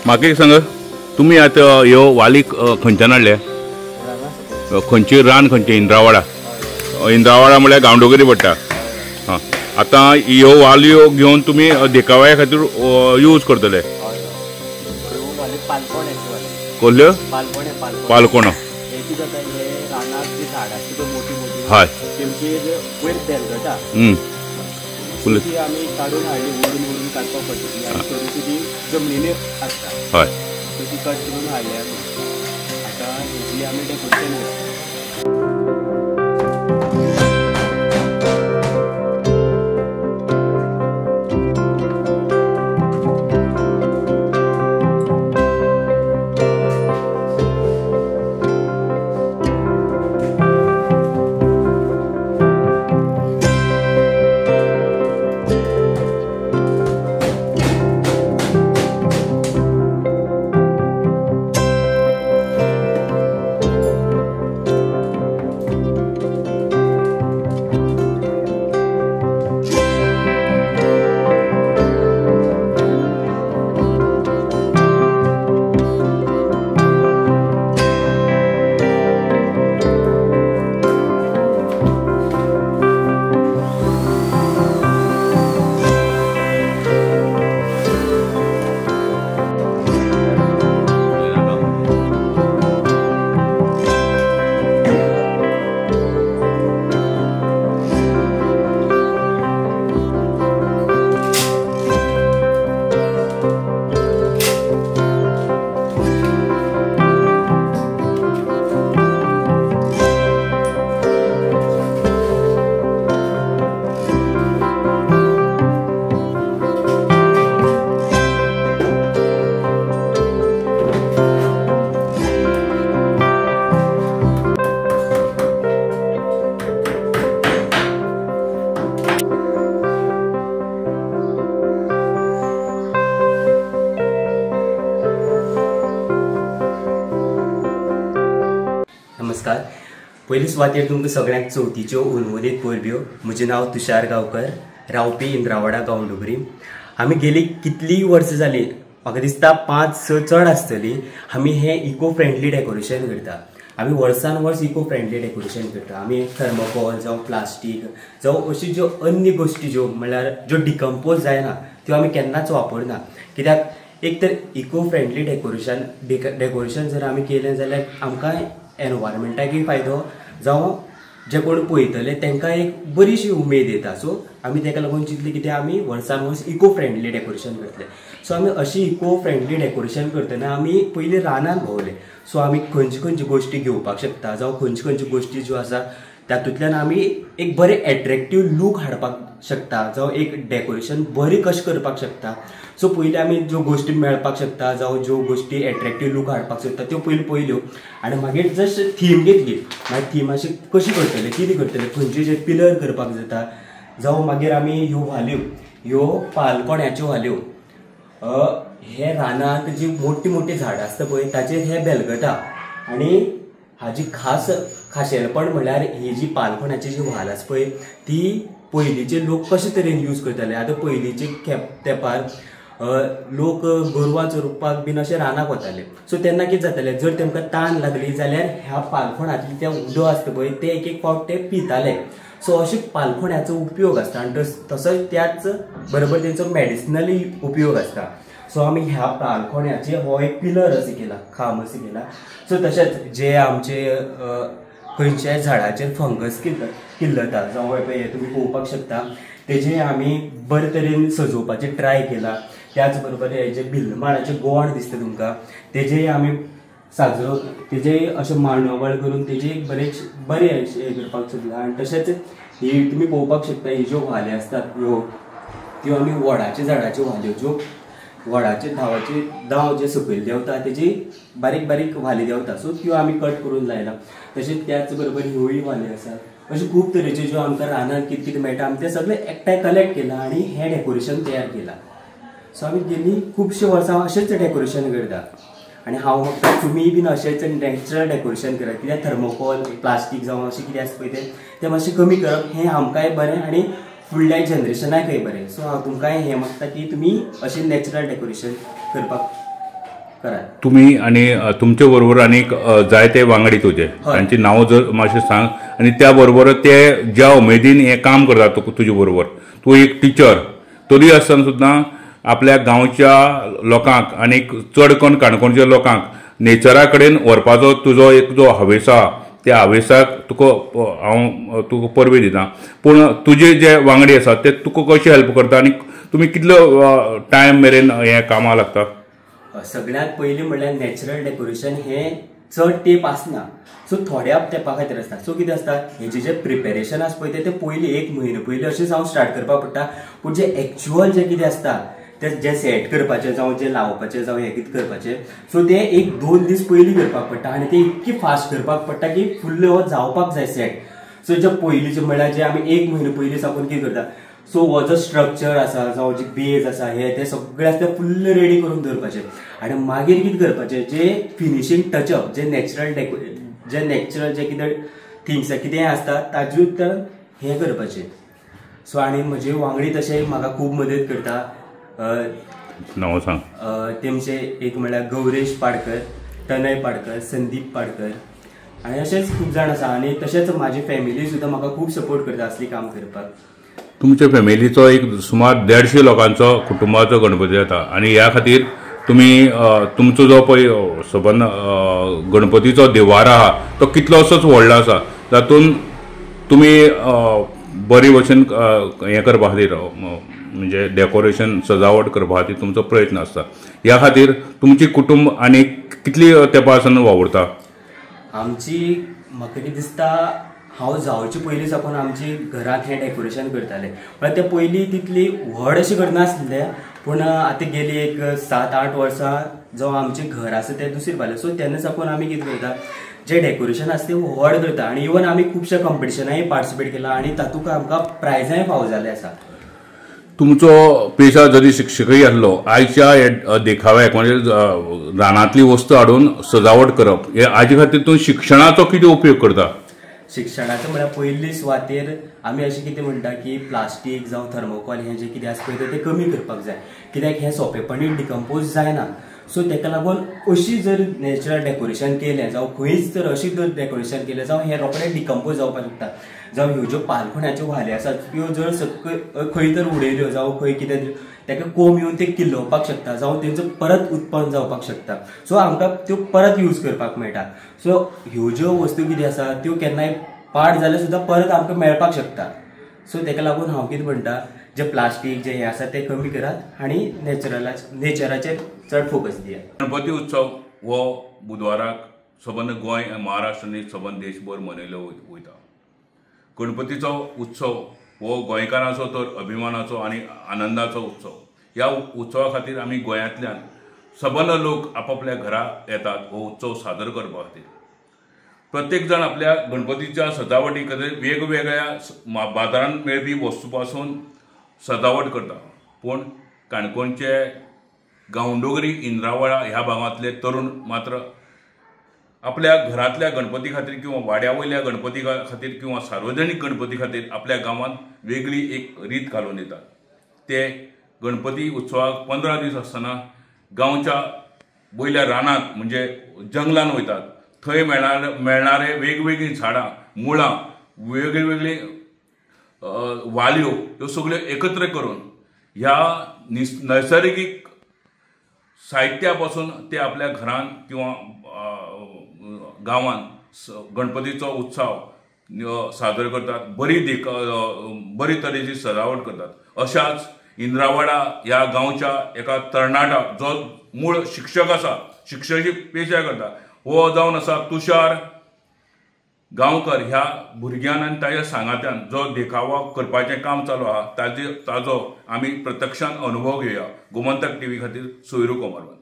म्हाका एक सांगा, तुमी आतां ह्यो वाली खंयच्यान हाडल्या? खंयची रान, खंयचें? इंद्रावाडा. इंद्रावाडा म्हळ्यार गांवडोंगरी पडटा. हां, आतां ह्यो वालयो घेवन तुमी देखाव्या खातीर यूज करतले? कसल्यो? पालकोण. हय, आमी काडून हाडली, ओडून ओडून काडपाक पडटा आनी थोडीशी ती जमनीर आसता. हय, ती कट करून हाडली आमी. आतां हेजी आमी डेकोरेशन करता. नमस्कार. पयली सुवातेर तुमकां सगळ्यांक चवथीच्यो उनवनीत परब्यो. म्हजें नांव तुषार गांवकर, रावपी इंद्रावाडा गांवडोंगरी. आमी गेली कितलीं वर्सां जालीं, म्हाका दिसता 5-6 चड आसतली, आमी हें इको फ्रेंडली डेकोरेशन करता. आमी वर्सान वर्स इको फ्रेंडली डेकोरेशन करता. आमी थर्मोकॉल जावं प्लास्टीक जावं अश्यो ज्यो अन्य गोश्टी ज्यो म्हणल्यार ज्यो डिकम्पोज जायना त्यो आमी केन्नाच वापरना. कित्याक एक तर इको फ्रेंडली डेकोरेशन जर आमी केलें जाल्यार आमकां एनवायरमेंटाकय फायदो जावं जे कोण पळयतले तांकां एक बरीशी उमेद येता. सो आमी ताका लागून चिंतलें कितें आमी वर्सान वर्स इको फ्रेंडली डेकोरेशन करतले. सो आमी अशी इको फ्रेंडली डेकोरेशन करतना आमी पयलीं रानान भोंवले. सो आमी खंयच्यो खंयच्यो गोश्टी घेवपाक शकता जावं खंयच्यो खंयच्यो गोश्टी ज्यो आसा तातूंतल्यान आमी एक बरें एट्रेक्टीव लूक हाडपाक शकता जावं एक डेकोरेशन बरी कशें करपाक शकता. सो पयलीं आमी ज्यो गोश्टी मेळपाक शकता जावं ज्यो गोश्टी एट्रेक्टीव लूक हाडपाक शकता त्यो पयलीं पळयल्यो आनी मागीर जस्ट थीम घेतली. मागीर थीम अशी कशी करतले, कितें करतले, खंयचे जे पिलर करपाक जाता जावं मागीर आमी ह्यो वाल्यो, ह्यो पालकोण्याच्यो वाल्यो, हे रानांत जी मोटी मोटी झाडां आसता पळय ताचेर हे बेलगटा. आनी हाजी खास खाशेलपण म्हणल्यार ही जी पालकोणाची जी वाल आसा पळय ती पयलींचे लोक कशे तरेन यूज करताले. आतां पयलींचे तेंपार लोक गोरवां चरोवपाक बीन अशें रानाक वताले. सो तेन्ना कितें जातालें, जर तेमकां तान लागली जाल्यार ह्या पालखोणांतलें तें उदक आसता पळय तें एक एक फावट ते पिताले. सो अशें पालखोण्याचो उपयोग आसता आनी तसोच त्याच बरोबर तेंचो मेडिसिनली उपयोग आसता. सो आमी ह्या पालखोण्याचे हो एक पिलर अशें केला, खांब अशें केला. सो तशेंच जे आमचे खंयच्याय झाडाचेर फंगस किल्लता जावं पळय तुमी पळोवपाक शकता तेजे आमी बरे तरेन सजोवपाचें ट्राय केला. त्याच बरोबर हे जे भिल्लमाडाचे गोंड दिसता तुमकां तेजेय आमी साजरो तेजे अशें मांडावळ करून तेजे बरें बरें हें करपाक सोदलां. आनी तशेंच ही तुमी पळोवपाक शकता ही ज्यो वाली आसतात ह्यो त्यो आमी वडाच्या झाडाच्यो वाल्यो, ज्यो वडाचे धांवाचे दाव जे सकयल देंवता तेजी बारीक बारीक वाली देंवता, सो त्यो आमी कट करून लायला. तशेंच त्याच बरोबर ह्योय वाली आसात. अशे खूब तरेच्यो ज्यो आमकां रानांत कितें कितें मेळटा आमी तें सगळें एकठांय कलेक्ट केलां आनी हें डेकोरेशन तयार केलां. सो आमी गेलीं खुबशीं वर्सां अशेंच डेकोरेशन करता आनी हांव म्हाका तुमीय बीन अशेंच नॅचरल डेकोरेशन करात. कित्याक थर्मोकॉल प्लास्टीक जावं अशें कितें आसता पळय तें मातशें कमी करप हें आमकांय बरें आनी फुडल्या जनरेशनाकय बरें. सो हांव तुमकांय हें मागता की तुमी अशें नॅचरल डेकोरेशन करपाक करात. तुमी आनी तुमचे बरोबर आनीक जायते वांगडी तुजे, तांची नांव जर मातशें सांग आनी त्या बरोबर ते ज्या उमेदीन हें काम करतात तुजे बरोबर, तूं एक टिचर तरी आसतना सुद्दां आपल्या गांवच्या लोकांक आनी चड करून काणकोणच्या लोकांक नेचरा कडेन व्हरपाचो तुजो एक जो हावेस आहा त्या हावेसाक तुका हांव तुका परबी दिता. पूण तुजे जे वांगडी आसात ते तुका कशें हेल्प करता आनी तुमी कितलो टायम मेरेन हें कामाक लागता? सगळ्यांत पयलीं म्हणल्यार नॅचरल डेकोरेशन हें चड तेंप आसना, सो थोड्या तेंपा खातीर आसता. सो कितें आसता हेजें जें प्रिपेरेशन आसा पळय तें पयलीं एक म्हयनो पयलीं अशेंच हांव स्टार्ट करपाक पडटा. पूण जें एक्चुअल जें कितें आसता तें जें सेट करपाचें जावं जें लावपाचें जावं हें कितें करपाचें, सो तें एक 2 दीस पयलीं करपाक पडटा आनी तें इतकी फास्ट करपाक पडटा की फुल्ल हो जावपाक जाय सेट. सो जे पयलींचे म्हणल्यार जे आमी एक म्हयनो पयलीं साकून कितें करता, सो हो जो स्ट्रक्चर आसा जावं जी बेज आसा हे ते सगळें आसा ते फुल्ल रेडी करून दवरपाचें आनी मागीर कितें करपाचें जे फिनिशींग टचअप जे नॅचरल जे नॅचरल जे कितें थिंग्स कितें आसता ताजे तर हें करपाचें. सो आनी म्हजे वांगडी तशें म्हाका खूब मदत करता. नांव सांग. तेमचे एक म्हणल्यार गौरेश पाडकर, तनय पाडकर, संदीप पाडकर आनी अशेंच खूब जाण आसा. आनी तशेंच म्हाजी फॅमिली सुद्दां म्हाका खूब सपोर्ट करता असली काम करपाक. तुमच्या फॅमिलीचो एक सुमार 150 लोकांचो कुटुंबाचो गणपती जाता आनी ह्या खातीर तुमी तुमचो जो पळय सबंद गणपतीचो देवार आहा तो कितलोसोच व्हडलो आसा, तातूंत तुमी बरी भशेन हें करपा खातीर म्हणजे डेकोरेशन सजावट करपा खातीर तुमचो प्रयत्न आसता. ह्या खातीर तुमची कुटुंब आनी कितली तेंपा सावन वावुरता? आमची म्हाका कितें दिसता हांव जावचे पयलीं साकून आमची घरांत हें डेकोरेशन करताले, म्हळ्यार ते पयलीं तितली व्हड अशें करनासले, पूण आतां गेली एक 7-8 वर्सां जो आमचें घर आसा तें दुसरें बाजून, सो तेन्ना साकून आमी कितें करता जें डेकोरेशन आसा तें व्हड करता आनी इवन आमी खुबश्या कॉम्पिटिशनाय पार्टिसिपेट केलां आनी तातूंत आमकां प्रायजांय फावो जाल्ले आसा. तुमचो पेशा जरी शिक्षकय आसलो, आयच्या देखाव्याक म्हणजे रानांतली वस्तू हाडून सजावट करप हे हाजे खातीर तूं शिक्षणाचो कितें उपयोग करता? शिक्षणाचो म्हळ्यार पयली सुवातेर आमी अशें कितें म्हणटा की प्लास्टीक जावं थर्मोकॉल हें जें कितें आसा पळय तें कमी करपाक जाय, कित्याक हें सोंपेपणी डिकम्पोज जायना. सो ताका लागून अशी जर नॅचरल डेकोरेशन केलें जावं खंयच तर अशी जर डेकोरेशन केलें जावं हें रोखडें डिकम्पोज जावपाक शकता. जावं ह्यो ज्यो पालखुण्याच्यो वाली आसात त्यो जर सकयल खंय तर उडयल्यो जावं खंय कितें ताका कोंब येवन ते किल्लोवपाक शकता जावं तेंचो परत उत्पन्न जावपाक शकता. सो आमकां त्यो परत यूज करपाक मेळटा. सो ह्यो ज्यो वस्तू कितें आसा त्यो केन्नाय पाड जाल्यार सुद्दां परत आमकां मेळपाक शकता. सो ताका लागून हांव कितें म्हणटा जे प्लास्टीक जे हें आसा तें कमी करात आनी नेचराचेर चड फोकस दियात. गणपती उत्सव हो बुधवाराक सबंद गोंय, महाराष्ट्र आनी सबंद देशभर मनयलो वयता. गणपतीचो उत्सव हो गोंयकारांचो तर अभिमानाचो आनी आनंदाचो उत्सव. ह्या उत्सवा खातीर आमी गोंयांतल्यान सबंद लोक आपापल्या घरा येतात हो उत्सव सादर करपा खातीर. प्रत्येक जाण आपल्या गणपतीच्या सजावटी खातीर वेगवेगळ्या बाजारांत मेळपी वस्तू पासून सजावट करता, पूण काणकोणचे गांवडोंगरी इंद्रावळा ह्या भागांतले तरुण मात्र आपल्या घरांतल्या गणपती खातीर किंवा वाड्या वयल्या गणपती खातीर किंवा सार्वजनीक गणपती खातीर आपल्या गांवांत वेगळी एक रीत घालून दितात. ते गणपती उत्सवाक 15 दीस आसतना गांवच्या वयल्या रानांत म्हणजे जंगलान वयतात, थंय मेळणारे वेगवेगळीं झाडां, मुळां, वेगळीं वाल्यो ह्यो सगळ्यो एकत्र करून ह्या नैसर्गीक साहित्या पासून ते आपल्या घरान किंवा गांवांत गणपतीचो उत्सव सादर करतात, बरी तरेची सजावट करतात. अशाच इंद्रावाडा ह्या गांवच्या एका तरणाट्या जो मूळ शिक्षक आसा, शिक्षकी पेशा करता, हो जावन आसा तुषार गांवकर. ह्या भुरग्यान आनी ताच्या सांगात्यान जो देखावो करपाचें काम चालू आहा ताजो आमी प्रत्यक्षान अनुभव घेवया. गोमंतक टीव्ही खातीर सोयरू कोमरबंद.